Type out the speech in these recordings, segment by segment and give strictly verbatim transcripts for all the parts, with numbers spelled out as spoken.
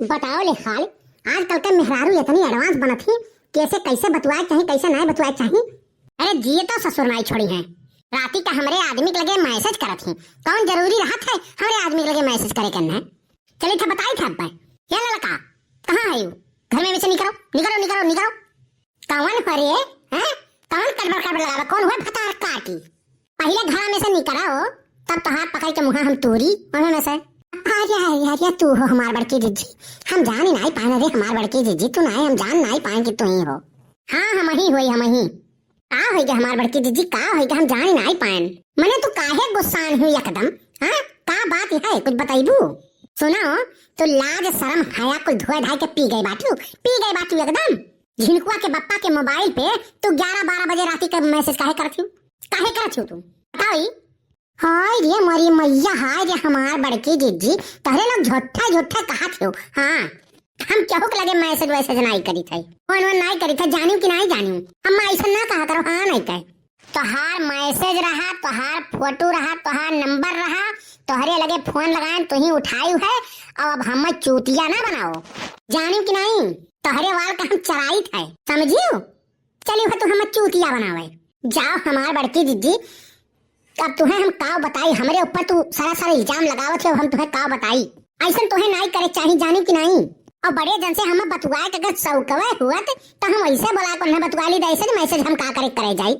बताओ ले हाल, आजकल के मेहरारू इतनी advance बनत ही, कैसे, कैसे बतुआए चाही, कैसे नाय बतुआए चाही। अरे जिए तो ससुर नाई छोड़ी हैं, राती का हमरे आदमी के लगे message करत ही। कौन जरूरी रहत है हमरे आदमी के लगे message करे करना है? चली था बताई था अब्बा। ये ललका, कहाँ है यू? घर में से निकरो, निकरो, निकरो, निकरो। कौन हो रे? हैं? कौन कड़बड़ कड़बड़ लगावे? कौन हुआ भतार काटी? पहिले घरा में से निकरा हो, तब तोहार पकड़ के मुँहा हम तूरी, ओमे में से। अरे, अरे, अरे, तू हो हमार बड़की जिज्जी। हम जान ही नाई पाएन रे, हमार बड़की जिज्जी, तू नाई, हम जान नाई पाएन कि तू ही हो। हाँ, हम ही होई, हम ही। का होई गे हमार बड़की जिज्जी, का होई गे, हम जान ही नाई पाएन। मने तू काहे गुस्सान हो एकदम? हाँ, का बात है, कुछ बताइबू? सुनो, तू लाज शरम हया कुल धोए धाए के पी गए बाटू, पी गए बाटू एकदम। झिनकुआ के बप्पा के मोबाइल पे तू ग्यारह बारह बजे राती के message काहे करत हूँ? काहे करत हूँ तू? बताओ ई। हाय रे मोरी मैया, हाय रे हमार बड़की जिज्जी, तोहरे लोग झूठा झूठा कहत हो। हाँ, हम केहू के लगे message वैसेज नाई करी थे, फोन वोन नाई करी थे, जानियो कि नाई जानियो। अम्मा ऐसा ना कहा करो, हाँ नाई कहे। तोहार message रहा, तोहार फोटो रहा, तोहार नंबर रहा, तोहरे लगे फोन लगाएन, तुही उठायु है, और अब हमें चूतिया ना बनाओ, जानियो कि नाई? तोहरे वाल का हम चराइत है, समझियो? चलियो है तू हमें चूतिया बनावे। जाओ हमार बड़की जिज्जी, अब तुहे हम काव बताई, हमरे ऊपर तू सारा सारा इल्जाम लगावत हो, हम तुहे काव बताई। ऐसन तुहे नाई करे चाही, जानी कि नाई? और बड़े जन से हम बतुआए के अगर सौकवे हुअत, तो हम ऐसे बोला के उन्हें बतुआ ली, ऐसे message हम का करे, करे जाई।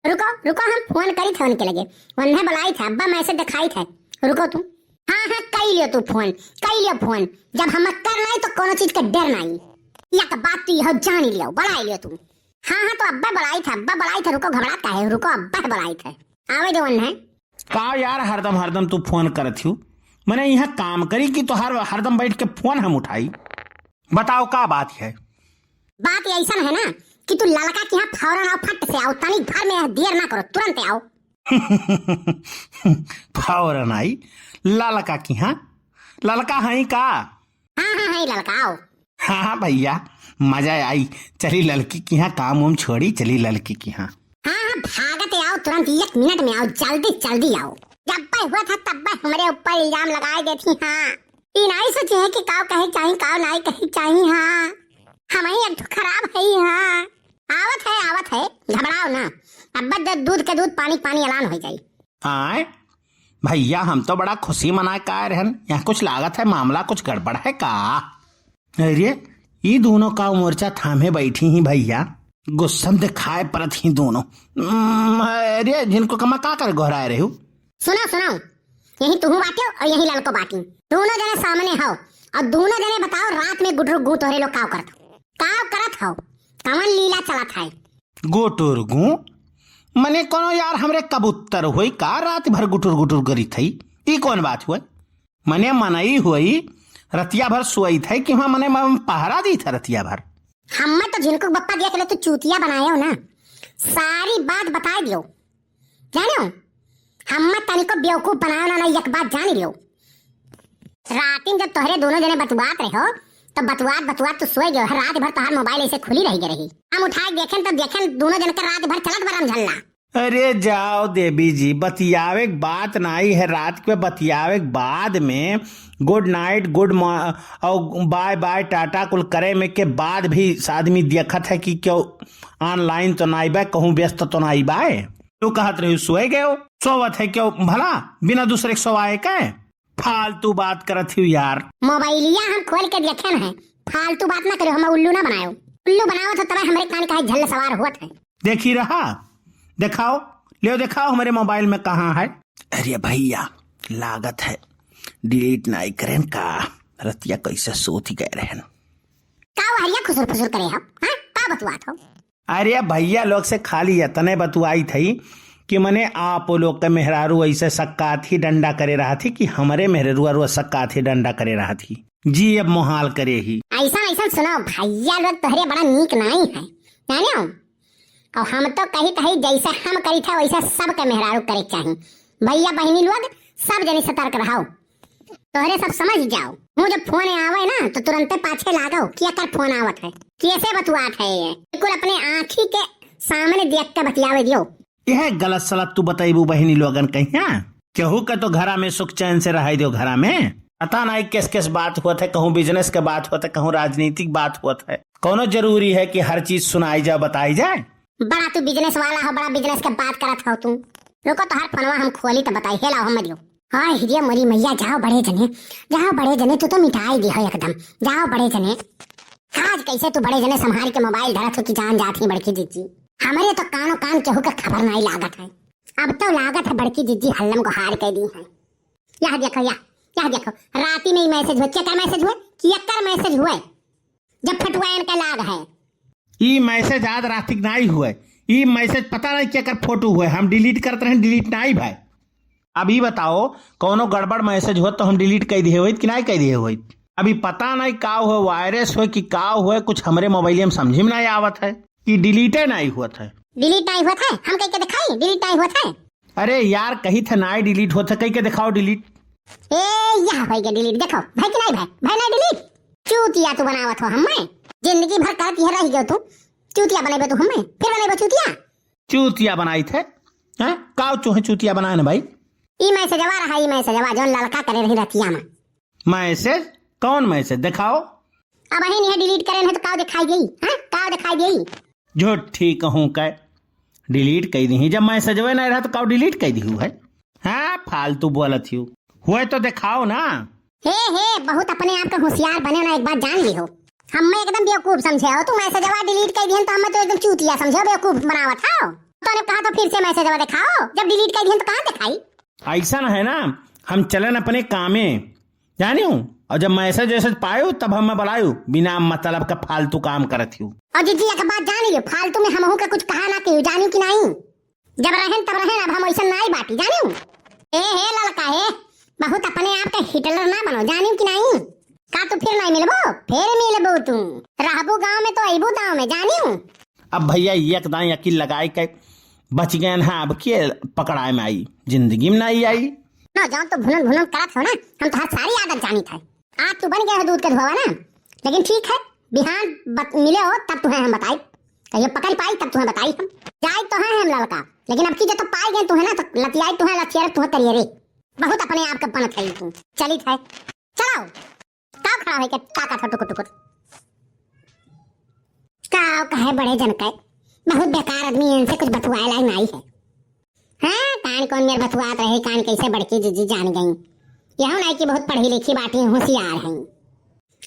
रुको, रुको, हम फोन करी थे उनके लगे, उन्हें बुलाई थे, अब्बा message दिखाई थे। रुको तू। हाँ, हाँ, कई लियो तू फोन, कई लियो फोन। जब हम कर नाई तो कोनो चीज के डर नाई। एक बात तू यह जान लियो, बुलाई लियो तू। हाँ, हाँ, तो अब्बा बुलाई थे, अब्बा बुलाई थे, रुको, घबरात काहे हो, रुको, अब्बा बुलाई थे। आवे दे उन्हें। का यार, हरदम, हरदम तू फोन करत हूँ? मने यहाँ काम करी कि तोहार हरदम बैठ के फोन हम उठाई? बताओ का बात है? बात ये ऐसा है ना कि तू ललका के यहाँ फौरन आओ, फट से आओ, तनिक भर में देर ना करो, तुरंत आओ। फौरन आई ललका के यहाँ? ललका है का? हाँ, हाँ, है ललका, आओ। हाँ, हाँ भैया, मजा आई। चली ललकी के यहाँ काम वाम छोड़ी, चली ललकी के यहाँ। हाँ, हाँ, भागत आओ, तुरंत एक मिनट में आओ, जल्दी, जल्दी आओ। जब पे हुआ था तब पे हमरे ऊपर इल्जाम लगाए देती, हाँ। ई नाई सोचे है कि काव कहे चाही, काव नाई कहे चाही, हाँ। हम ही एक ठो खराब है, हाँ। आवत है, आवत है, घबराओ ना। अब बस दूध के दूध, पानी पानी ऐलान हो जाई। आय, भैया, हम तो बड़ा खुशी मना के आए रहन, यहाँ कुछ लागत है मामला, कुछ गड़बड़ है का? अरे, ई दोनों का मोर्चा थामे बैठी ही भैया, गुस्सा में दिखाए परत ही दोनों। उम्म, अरे, जिनको कमा का कर गोहराए रहे हो? सुनो, सुनो, यही तुहू बाटियो और यही ललको बाटी, दोनों जने सामने हो और दोनों जने बताओ, रात में गुटुर गू तोहरे लोग काव करत हो, काव करत हो, कवन लीला चलत है? गुटुर गू? मने कोनो यार हमरे कबूतर होई का रात भर गुटुर गुटुर करी थई? ई कौन बात हुए? मने मनई होई, रतिया भर सोई थे कि वहाँ मने म-, पहरा दी था रतिया भर। हम्मे तो झिनकू के बप्पा देख ले, तू चूतिया बनायो ना, सारी बात बताए दियो, जानो, हम्मे तनिको बेवकूफ बनायो ना, ना, एक बात जान लियो। रातिन जब तोहरे दोनों जने बतुआत रहे हो, तो बतुआत बतुआत तू सोए गयो है, रात भर तोहार मोबाइल ऐसे खुली रह गई रही। हम उठाए देखेन तो देखेन दोनों जन के रात भर चलत बरम झल्ला। अरे जाओ देवी जी, बतियावे के बात नाई है, रात के बतियावे के बाद में गुड नाइट, गुड मॉ-, और बाय बाय, टाटा कुल करे में के बाद भी आदमी देखत है कि क्यों online तो नाई बा, कहूँ व्यस्त तो नाई बा। तू कहत रही सोए गए हो, सोवत है क्यों भला बिना दूसरे के सोवाए के? फालतू बात करत ही यार। मोबाइलिया हम खोल के देखेन है, फालतू बात ना करो, हम उल्लू ना बनायो। उल्लू बनावत हो तब हमरे कान का झल्ल सवार होत है। देखी रहा, दिखाओ, ले दिखाओ हमारे मोबाइल में कहाँ है। अरे भैया, लागत है delete नाई करेन का, रतिया कैसे सोत ही गए रहन। का वो हरिया खुसुर फुसुर करे हो, हाँ? का बतुआत हो? अरे भैया लोग से खाली इतने बतुआई थी कि मने आप लोग के मेहरारू ऐसे सक्कात ही डंडा करे रहा थी कि हमरे मेहरारू अरुआ सक्कात ही डंडा करे रहा थी। जी अब मोहाल करे ही। ऐसा, ऐसा सुनो भैया लोग तोहरे बड़ा नीक नाई है, जाने हो? और हम तो कही कही जैसे हम करी था वैसे सबके मेहरारू करे चाही। भैया बहनी लोग सब जने सतर्क रहो, तोहरे सब समझ जाओ। मुँह जब फोन आवे ना तो तुरंते पाछे लागो कि एकर फोन आवत है, कैसे बतुआत है ये, बिल्कुल अपने आँखी के सामने देख के बतियावे दियो। यह गलत सलत तू बतैबू बहनी लोगन कहिया? केहू के तो घरा में सुख चैन से रहाई दियो घरा में। पता नहीं किस किस बात होत है, कहूँ business के बात होत है, कहूँ राजनीतिक बात होत है। कौनो जरूरी है कि हर चीज सुनाई जाए, बताई जाए? बड़ा तू business वाला हो, बड़ा business के बात करत हो तू। रुको, तोहार फोनवा हम खोली त बताई। हे लाओ, हम दियो। हाय हिरिया मोरी मैया, जाओ बड़े जने, जाओ बड़े जने, तू तो मिटाई दी हो एकदम। जाओ बड़े जने, आज कैसे तू बड़े जने संभाल के मोबाइल धरत हो कि जान जात ही बड़की जिज्जी। हमरे तो कानो कान केहू के खबर नहीं लागत है। अब तो लागत है बड़की जिज्जी हल्लम को हार कह दी है। यह देखो, यह, यह देखो, राती में ही मैसेज हुए। केकर मैसेज हुए? केकर मैसेज हुए? जब फटुआयन का लाग है। ई मैसेज आज राती के नाई हुए, ई मैसेज पता नहीं केकर फोटो हुए, हम डिलीट करत रहे, डिलीट नाई भाई। अब ई बताओ, कौनो गड़बड़ मैसेज होत तो हम डिलीट कर दिए होइत कि नाई कर दिए होइत? अभी पता नहीं का हुए, वायरस हुए कि का हुए, कुछ हमरे मोबाइल में समझ में नहीं आवत है कि डिलीटे नहीं हुआ था। डिलीट नहीं हुआ था? हम कह के दिखाई, डिलीट नहीं हुआ था? अरे यार, कही थे नाई डिलीट होत है, कह के दिखाओ डिलीट। ए, यह होई गया डिलीट, देखो, भाई कि नाई भाई, भाई नाई डिलीट। चूतिया तू बनावत हो हमें, जिंदगी भर करत यह रह गयो तू, चूतिया बनेबे तू हमें, फिर बनेबे चूतिया। चूतिया बनाई थे, हैं? काव चूहे चूतिया बनाए न भाई? ई मैसेजवा रहा, ई मैसेजवा, जौन ललका करे रही रतिया में। मैसेज? कौन मैसेज? दिखाओ। अब अही नहीं डिलीट करे न तो काव दिखाई गई, हैं? काव दिखाई गई? झूठी कहूँ कै, डिलीट कर दी। जब मैसेजवे नहीं रहा तो काव डिलीट कर दी है? हाँ, फालतू बोलत ही। हुए तो दिखाओ ना। हे, हे, बहुत अपने आप का होशियार बने ना, एक बात जान ली हो। हमें एकदम बेवकूफ समझे हो, तू मैसेजवा डिलीट कर दिहन तो हमें तो एकदम चूतिया समझे हो, बेवकूफ बनावत हो। तो ने कहा तो फिर से मैसेजवा दिखाओ, जब डिलीट कर दिहन तो कहाँ दिखाई? ऐसा ना है ना, हम चलन अपने कामे, जानियो, और जब मैसेज वैसेज पायो तब हमें बुलायो, बिना मतलब का फालतू काम करत हो। और जिज्जी एक बात जान लियो, फालतू में हमहू का कुछ कहा ना कहियो, जानियो कि नहीं? जब रहन तब रहन, अब हम ऐसा नाई बाटी, जानियो। ए हे ललका हे, बहुत अपने आप के हिटलर ना बनो, जानियो कि नहीं? का तू फिर नहीं मिलबो? फिर मिलबो तू। रहबू गाँव में तो अइबू दाँव में, जानियो। अब भैया एक दाई अकिल लगाए के बच गए हैं, अब के पकड़ाए में आई, जिंदगी में नहीं आई। ना जान तो भुनन भुनन करत हो ना, हम तो हर सारी आदत जानी था। आज तू बन गए हो दूध के धोवा ना, लेकिन ठीक है, बिहान बत-, मिले हो तब तुम्हें हम बताई, कहियो पकड़ पाई तब तुम्हें बताई हम। जाए तो हैं हम ललका, लेकिन अब की जो तो पाई गए तुम्हें ना तो लतियाई तुम्हें लथियर तुम्हें करिए रे। बहुत अपने आप का बनत है तू। चली थे, चलाओ। का खड़ा है के ताकत हो टुकुर टुकुर? का कहे बड़े जन के, बहुत बेकार आदमी, इनसे कुछ बतुआए लायक नहीं है। हाँ, कान कौन मेर बतुआत रहे, कान कैसे बड़की जिज्जी जान गई। यहू नहीं कि बहुत पढ़ी लिखी बाटी, होशियार हैं।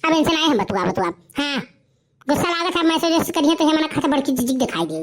अब इनसे नहीं हम बतुआ बतुआ। हाँ, गुस्सा लागत है, मैसेज वैसेज करिए तो ये मना खाता बड़की जिज्जी दिखाई दे।